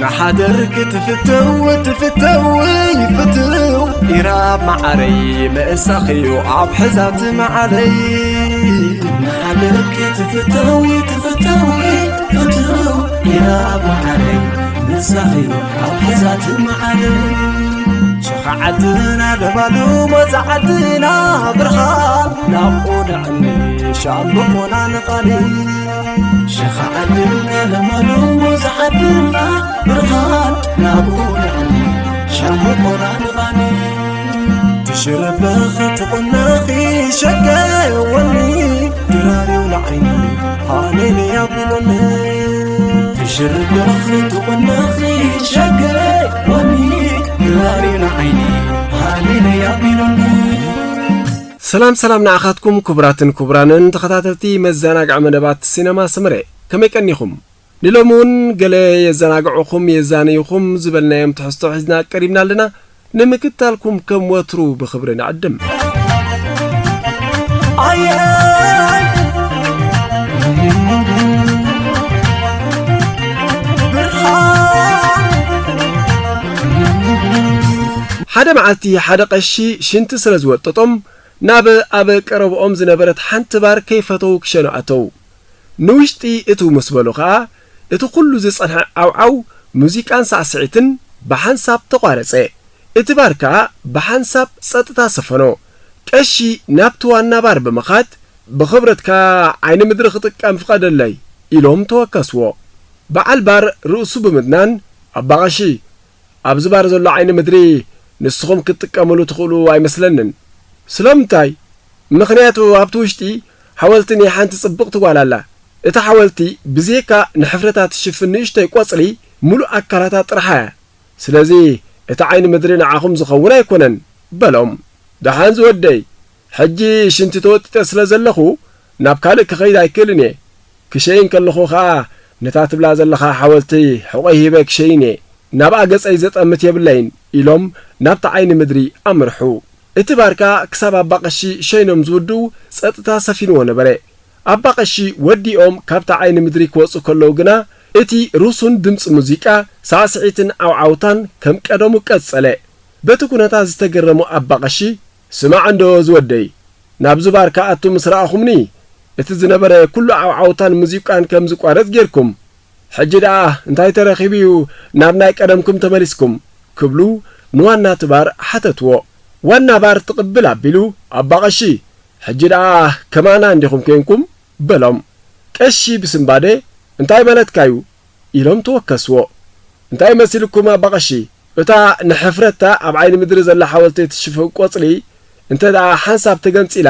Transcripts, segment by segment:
ንሓደር ክትፍተው ትፍተው ይፍትው ኢራብ መዓረይ ምእሳኽዩ ኣብ ሕዛት መዓለይ። ንሓደር ክትፍተው ትፍተው ይፍትው ኢራብ መዓረይ ምእሳኽዩ ኣብ ሕዛት መዓለይ። ሸኻ ዓድና ለማሉ ሞዛ ዓድና ብርሃን ናብኡ ንዕኒ ሻምብቆና ንቓኒ። ሸኻ ዓድና ለማሉ ሞዛ ዓድና ብርሃን ናብኡ ንዕኒ ሻምብቆና ንቓኒ። ትሽረበኽ ትቑነኺ ሸገወኒ ድራሪው ንዓይኒ ሃሌሉያ ቢሎኒ። ትሽርበኽ ትቑነኺ ሸገወኒ ድራሪው ንዓይኒ ሃሌሉያ ቢሎኒ። ሰላም ሰላም ንዓኻትኩም ክቡራትን ክቡራንን ተኸታተልቲ መዘናግዒ መደባት ሲነማ ስምሬ፣ ከመይ ቀኒኹም? ንሎሚ እውን ገለ የዘናግዑኹም የዛንዩኹም ዝበልናዮም ትሕዝቶ ሒዝና ቀሪብና ኣለና። ንምክታልኩም ከም ወትሩ ብኽብሪ ንዕድም። ኣየይ! ብርሃን! ሓደ መዓልቲ ሓደ ቀሺ ሽንቲ ስለ ዝወጠጦም ናብ ኣብ ቀረብኦም ዝነበረት ሓንቲ ባር ከይፈተው ክሸኑ ኣተው። ንውሽጢ እትው ምስ በሉ ኸኣ እቲ ኩሉ ዝጸንሐ ዓውዓው ሙዚቃን ሳዕስዒትን ብሓንሳብ ተቋረጸ። እቲ ባር ከኣ ብሓንሳብ ጸጥታ ሰፈኖ። ቀሺ ናብቲ ዋና ባር ብምኻድ፣ "ብኽብረትካ ዓይኒ ምድሪ ክጥቀም ፍቐደለይ" ኢሎም ተወከስዎ። በዓል ባር ርእሱ ብምድናን፣ "ኣባ ቀሺ፣ ኣብዚ ባር ዘሎ ዓይኒ ምድሪ ንስኹም ክትጥቀምሉ ትኽእሉ ኣይመስለንን።" ስለምንታይ? ምኽንያቱ ኣብቲ ውሽጢ ሓወልቲ ናይ ሓንቲ ጽብቕቲ ጓል ኣላ። እታ ሓወልቲ ብዜካ ንሕፍረታ ትሽፍን ንእሽቶይ ቆጽሊ ምሉእ ኣካላታ ጥርሓ እያ። ስለዚ እቲ ዓይኒ ምድሪ ንዓኹም ዝኸውን ኣይኮነን በሎም። ደሓን ዝወደይ፣ ሕጂ ሽንቲ ተወጢጠ ስለ ዘለኹ ናብ ካልእ ክኸይድ ኣይክእልን እየ። ክሸይን ከለኹ ኸኣ ነታ ትብላ ዘለኻ ሓወልቲ ሕቖይ ሂበ ክሸይን እየ። ናብኣ ገጸይ ዘጠምት የብለይን ኢሎም ናብቲ ዓይኒ ምድሪ ኣምርሑ። እቲ ባር ከኣ ክሳብ ኣባ ቀሺ ሸይኖም ዝውድኡ ጸጥታ ሰፊንዎ ነበረ። ኣባ ቀሺ ወዲኦም ካብታ ዓይኒ ምድሪ ክወጹ ከለዉ ግና፣ እቲ ርሱን ድምጺ ሙዚቃ፣ ሳዕስዒትን ዓውዓውታን ከም ቀደሙ ቀጸለ። በቲ ኩነታት ዝተገረሙ ኣባ ቀሺ፣ "ስማዕ እንዶ ዝወደይ፣ ናብዚ ባር ክኣቱ ምስ ረኣኹምኒ፣ እቲ ዝነበረ ኩሉ ዓውዓውታን ሙዚቃን ከም ዝቋረጽ ጌርኩም። ሕጂ ደኣ እንታይ ተረኺቡ እዩ ናብ ናይ ቀደምኩም ተመሊስኩም?" ክብሉ ንዋና እቲ ባር ሓተትዎ። ዋና ባር ትቕብል ኣቢሉ፣ "ኣባ ቀሺ፣ ሕጂ ደኣ ከማና እንዲኹም ኬንኩም?" በሎም። ቀሺ ብስንባደ፣ "እንታይ ማለትካ እዩ?" ኢሎም ተወከስዎ። "እንታይ መሲልኩም ኣባ ቀሺ? እታ ንሕፍረታ ኣብ ዓይኒ ምድሪ ዘላ ሓወልቲ እትሽፍን ቆጽሊ እንተ ደኣ ሓንሳብ ተገንጺላ፣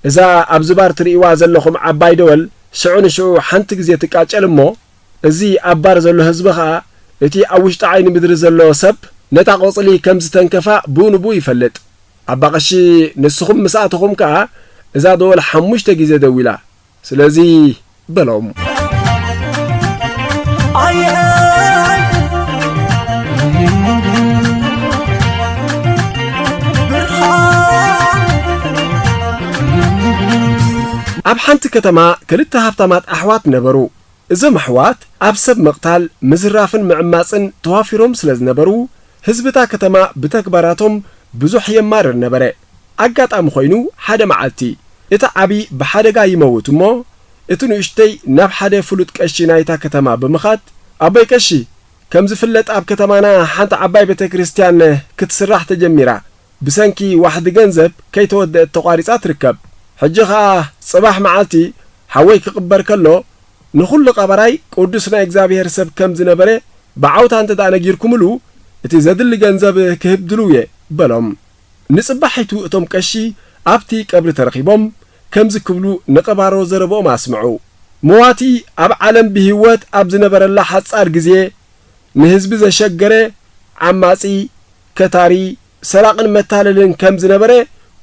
እዛ ኣብዚ ባር ትርእይዋ ዘለኹም ዓባይ ደወል ሽዑ ንሽዑ ሓንቲ ግዜ ትቃጨል እሞ፣ እዚ ኣብ ባር ዘሎ ህዝቢ ኸኣ እቲ ኣብ ውሽጢ ዓይኒ ምድሪ ዘሎ ሰብ ነታ ቆጽሊ ከም ዝተንከፋ ብኡ ንብኡ ይፈልጥ። ኣባ ቀሺ ንስኹም ምስ ኣተኹም ከኣ እዛ ደወል ሓሙሽተ ግዜ ደዊላ። ስለዚ" በሎም። ኣየይ! ብርሃን! ኣብ ሓንቲ ከተማ ክልተ ሃብታማት ኣሕዋት ነበሩ። እዞም ኣሕዋት ኣብ ሰብ ምቕታል፣ ምዝራፍን ምዕማጽን ተዋፊሮም ስለ ዝነበሩ፣ ህዝቢ እታ ከተማ ብተግባራቶም ብዙሕ የማርር ነበረ። ኣጋጣሚ ኾይኑ፣ ሓደ መዓልቲ፣ እቲ ዓቢ ብሓደጋ ይመውት እሞ፣ እቲ ንእሽተይ ናብ ሓደ ፍሉጥ ቀሺ ናይታ ከተማ ብምኻድ፣ "ኣቦይ ቀሺ፣ ከም ዝፍለጥ ኣብ ከተማና ሓንቲ ዓባይ ቤተ ክርስቲያን ክትስራሕ ተጀሚራ፣ ብሰንኪ ዋሕዲ ገንዘብ ከይተወደአት ተቋሪጻ ትርከብ። ሕጂ ኸኣ ጽባሕ መዓልቲ ሓወይ ክቕበር ከሎ፣ ንኹሉ ቀባራይ ቅዱስ ናይ እግዚኣብሔር ሰብ ከም ዝነበረ ብዓውታ እንተ ደኣ ነጊርኩምሉ፣ እቲ ዘድሊ ገንዘብ ክህብ ድሉው እየ" በሎም። ንጽባሒቱ እቶም ቀሺ ኣብቲ ቀብሪ ተረኺቦም ከምዚ ክብሉ ንቐባሮ ዘረብኦም ኣስምዑ። መዋቲ ኣብ ዓለም ብህይወት ኣብ ዝነበረላ ሓጻር ግዜ ንህዝቢ ዘሸገረ ዓማጺ፣ ከታሪ፣ ሰራቕን መታለልን ከም ዝነበረ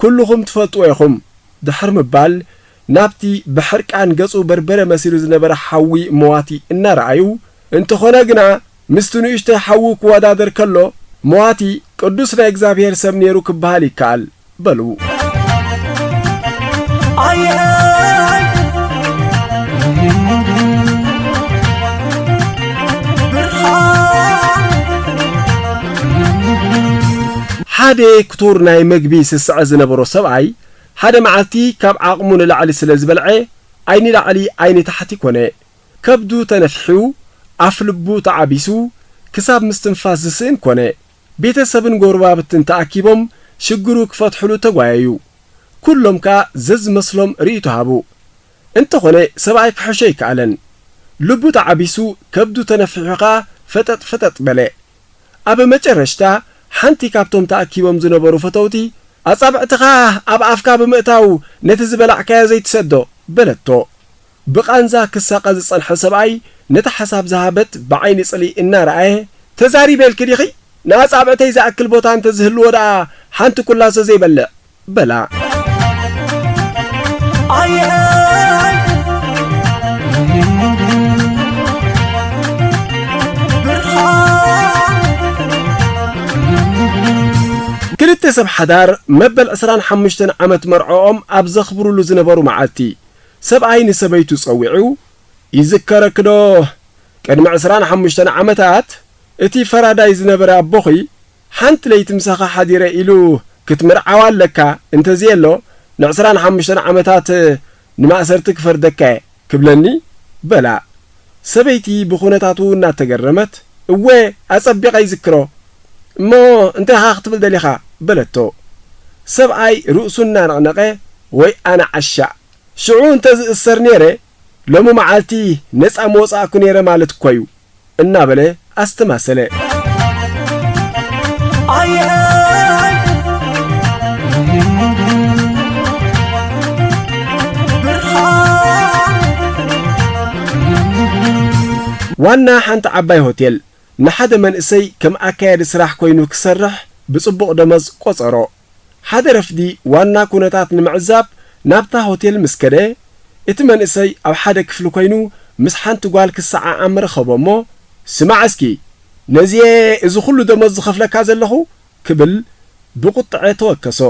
ኩልኹም ትፈልጥዎ ኢኹም። ድሕሪ ምባል፣ ናብቲ ብሕርቃን ገጹ በርበረ መሲሉ ዝነበረ ሓዊ መዋቲ እናረኣዩ፣ እንተኾነ ግና፣ ምስቲ ንእሽተይ ሓዉ ክወዳደር ከሎ፣ መዋቲ ቅዱስ ናይ እግዚኣብሔር ሰብ ነይሩ ክበሃል ይከኣል፣ በሉ። ኣየይ! ብርሃን! ሓደ ክቱር ናይ መግቢ ስስዐ ዝነበሮ ሰብኣይ፣ ሓደ መዓልቲ ካብ ዓቕሙ ንላዕሊ ስለ ዝበልዐ፣ ኣይ ንላዕሊ ኣይ ንታሕቲ ኮነ። ከብዱ ተነፊሑ፣ ኣፍ ልቡ ተዓቢሱ፣ ክሳብ ምስትንፋስ ዝስእን ኮነ። ቤተሰብን ጎረባብትን ተኣኪቦም ሽግሩ ክፈትሕሉ ተጓየዩ። ኩሎም ከኣ ዘዝመስሎም ርእይቶ ሃቡ። እንተኾነ ሰብኣይ ክሕሾ ኣይከኣለን። ልቡ ተዓቢሱ፣ ከብዱ ተነፊሑ ከኣ ፈጠጥ ፈጠጥ በለ። ኣብ መጨረሽታ ሓንቲ ካብቶም ተኣኪቦም ዝነበሩ ፈተውቲ፣ "ኣጻብዕትኻ ኣብ ኣፍካ ብምእታው ነቲ ዝበላዕካዮ ዘይትሰዶ?" በለቶ። ብቓንዛ ክሳቐ ዝጸንሐ ሰብኣይ ነታ ሓሳብ ዝሃበት ብዓይኒ ጽልኢ እናረኣየ፣ "ተዛሪበ ኢልኪ ዲኺ? ንኣጻብዕተይ ዝኣክል ቦታ እንተዝህልዎ ደኣ ሓንቲ ኩላሶ ዘይበልዕ?" በላ። ኣየይ! ብርሃን! ክልተ ሰብ ሓዳር መበል ዕስራን ሓሙሽተን ዓመት መርዕኦም ኣብ ዘኽብሩሉ ዝነበሩ መዓልቲ፣ ሰብኣይ ንሰበይቱ ጸዊዑ፣ "ይዝከረኪ ዶ? ቅድሚ ዕስራን ሓሙሽተን ዓመታት እቲ ፈራዳይ ዝነበረ ኣቦኺ ሓንቲ ለይቲ ምሳኻ ሓዲረ ኢሉ ክትምርዓዋ ኣለካ፣ እንተዘየሎ ንዕስራን ሓሙሽተን ዓመታት ንማእሰርቲ ክፈርደካ እየ" ክብለኒ በላ። ሰበይቲ ብኹነታቱ እናተገረመት፣ "እወ፣ ኣጸቢቐ ይዝክሮ። እሞ እንታይ ኢኻ ክትብል ደሊኻ?" በለቶ። ሰብኣይ ርእሱ እናነቕነቐ፣ "ወይ ኣነ ዓሻ! ሽዑ እንተ ዝእሰር ነይረ፣ ሎሚ መዓልቲ ነጻ ምወጻእኩ ነይረ ማለት እኮ እዩ" እናበለ ኣስተማሰለ። ኣየይ! ብርሃን! ዋና ሓንቲ ዓባይ ሆቴል ንሓደ መንእሰይ ከም ኣካያዲ ስራሕ ኮይኑ ክሰርሕ ብጽቡቕ ደመዝ ቆጸሮ። ሓደ ረፍዲ ዋና ኩነታት ንምዕዛብ ናብታ ሆቴል ምስ ከደ፣ እቲ መንእሰይ ኣብ ሓደ ክፍሊ ኮይኑ ምስ ሓንቲ ጓል ክሰዓዓም ረኸቦ እሞ፣ "ስማዕ እስኪ፣ ነዚየ እዚ ኩሉ ደሞዝ ዝኸፍለካ ዘለኹ?" ክብል ብቁጥዐ ተወከሶ።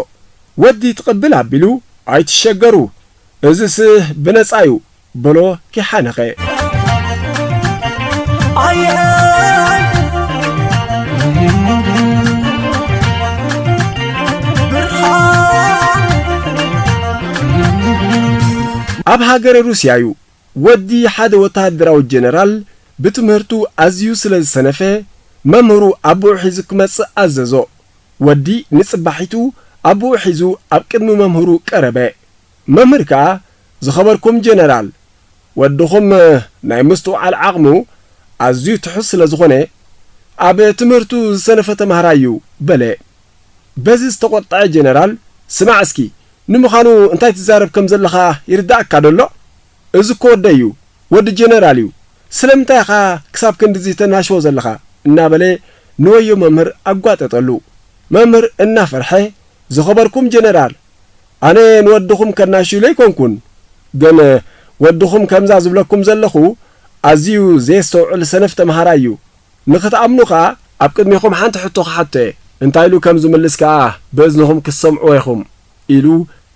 ወዲ ትቕብል ኣቢሉ፣ "ኣይትሸገሩ፣ እዝስ ብነጻ እዩ" በሎ ኪሓነኸ። ኣየይ! ብርሃን! ኣብ ሃገረ ሩስያ እዩ። ወዲ ሓደ ወተሃደራዊ ጀነራል ብትምህርቱ ኣዝዩ ስለ ዝሰነፈ፣ መምህሩ ኣቦኡ ሒዙ ክመጽእ ኣዘዞ። ወዲ ንጽባሒቱ ኣቦኡ ሒዙ ኣብ ቅድሚ መምህሩ ቀረበ። መምህር ከኣ፣ "ዝኸበርኩም ጀነራል፣ ወድኹም ናይ ምስትውዓል ዓቕሙ ኣዝዩ ትሑት ስለ ዝኾነ፣ ኣብ ትምህርቱ ዝሰነፈ ተማሃራይ እዩ" በለ። በዚ ዝተቖጥዐ ጀነራል፣ "ስማዕ እስኪ፣ ንምዃኑ እንታይ ትዛረብ ከም ዘለኻ ይርድኣካ ዶ ኣሎ? እዚ እኮ ወደይ እዩ፣ ወዲ ጀነራል እዩ። ስለምንታይ ኢኻ ክሳብ ክንድዚ ተናሽዎ ዘለኻ?" እናበለ ንወዮ መምህር ኣጓጠጠሉ። መምህር እናፈርሐ፣ "ዝኸበርኩም ጀነራል፣ ኣነ ንወድኹም ከናሽዩሉ ኣይኮንኩን፣ ግን ወድኹም ከምዛ ዝብለኩም ዘለኹ ኣዝዩ ዘየስተውዕል ሰነፍ ተምሃራይ እዩ። ንኽትኣምኑ ኸኣ ኣብ ቅድሜኹም ሓንቲ ሕቶ ክሓቶ እየ። እንታይ ኢሉ ከም ዝምልስ ከኣ ብእዝንኹም ክትሰምዕዎ ኢኹም" ኢሉ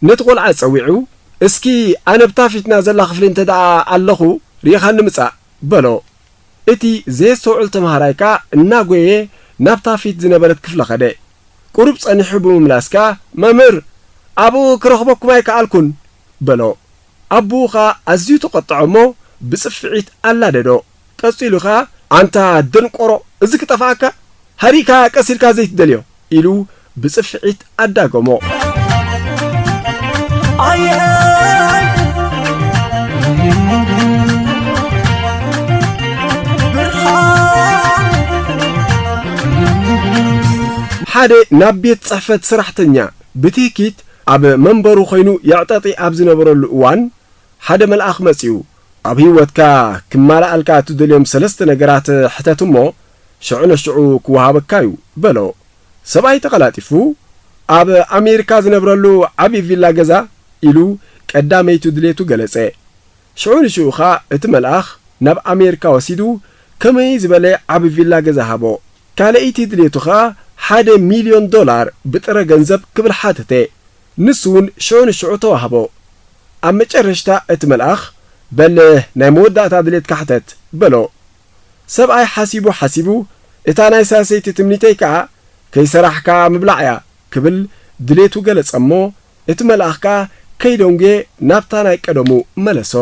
ነቲ ቖልዓ ጸዊዑ፣ "እስኪ ኣነ ኣብታ ፊትና ዘላ ክፍሊ እንተ ደኣ ኣለኹ ርኢኻኒ ምጻእ" በሎ። እቲ ዘየስተውዕል ተምሃራይ ከኣ እናጎየ ናብታ ፊት ዝነበረት ክፍሊ ኸደ። ቁሩብ ጸኒሑ ብምምላስ ከኣ፣ "መምህር፣ ኣብኡ ክረኽበኩም ኣይከኣልኩን" በሎ። ኣቦኡ ኸኣ ኣዝዩ ተቖጥዖ እሞ ብጽፍዒት ኣላደዶ። ቀጺሉ ኸኣ፣ "ኣንታ ደንቆሮ፣ እዚ ክጠፍኣካ? ሃሪእካ ቀስ ኢልካ ዘይትደልዮ" ኢሉ ብጽፍዒት ኣዳገሞ። ኣየይ! ብርሃን! ሓደ ናብ ቤት ጽሕፈት ሰራሕተኛ ብትህኪት ኣብ መንበሩ ኾይኑ የዕጠጢ ኣብ ዝነበረሉ እዋን፣ ሓደ መልኣኽ መጺኡ፣ "ኣብ ህይወትካ ክማልኣልካ እትደልዮም ሰለስተ ነገራት ሕተት እሞ፣ ሽዑ ንሽዑ ክወሃበካ እዩ" በሎ። ሰብኣይ ተቐላጢፉ፣ "ኣብ ኣሜሪካ ዝነብረሉ ዓቢ ቪላ ገዛ" ኢሉ ቀዳመይቲ ድሌቱ ገለጸ። ሽዑ ንሽዑ ኸኣ እቲ መልኣኽ ናብ ኣሜሪካ ወሲዱ ከመይ ዝበለ ዓቢ ቪላ ገዛ ሃቦ። ካልኣይቲ ድሌቱ ኸኣ ሓደ ሚልዮን ዶላር ብጥረ ገንዘብ ክብል ሓተተ። ንሱ እውን ሽዑ ንሽዑ ተዋህቦ። ኣብ መጨረሽታ እቲ መልኣኽ፣ "በል ናይ መወዳእታ ድሌትካ ሕተት" በሎ። ሰብኣይ ሓሲቡ ሓሲቡ፣ "እታ ናይ ሳልሰይቲ ትምኒተይ ከኣ ከይሰራሕካ ምብላዕ እያ" ክብል ድሌቱ ገለጸ እሞ፣ እቲ መልኣኽ ከኣ ከይደንጉየ ናብታ ናይ ቀደሙ መለሶ።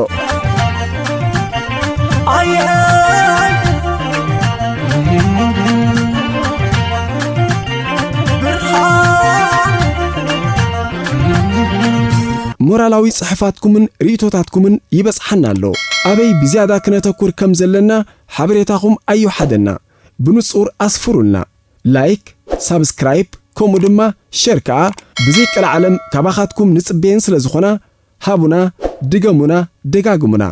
ሞራላዊ ጽሑፋትኩምን ርእይቶታትኩምን ይበጽሓና ኣሎ። ኣበይ ብዝያዳ ክነተኩር ከም ዘለና ሓበሬታኹም ኣዮሓደና። ብንጹር ኣስፍሩልና። ላይክ፣ ሳብስክራይብ፣ ከምኡ ድማ ሸር ከኣ ብዘይቀልዓለም ካባኻትኩም ንጽበየን ስለ ዝኾና፣ ሃቡና፣ ድገሙና፣ ደጋግሙና።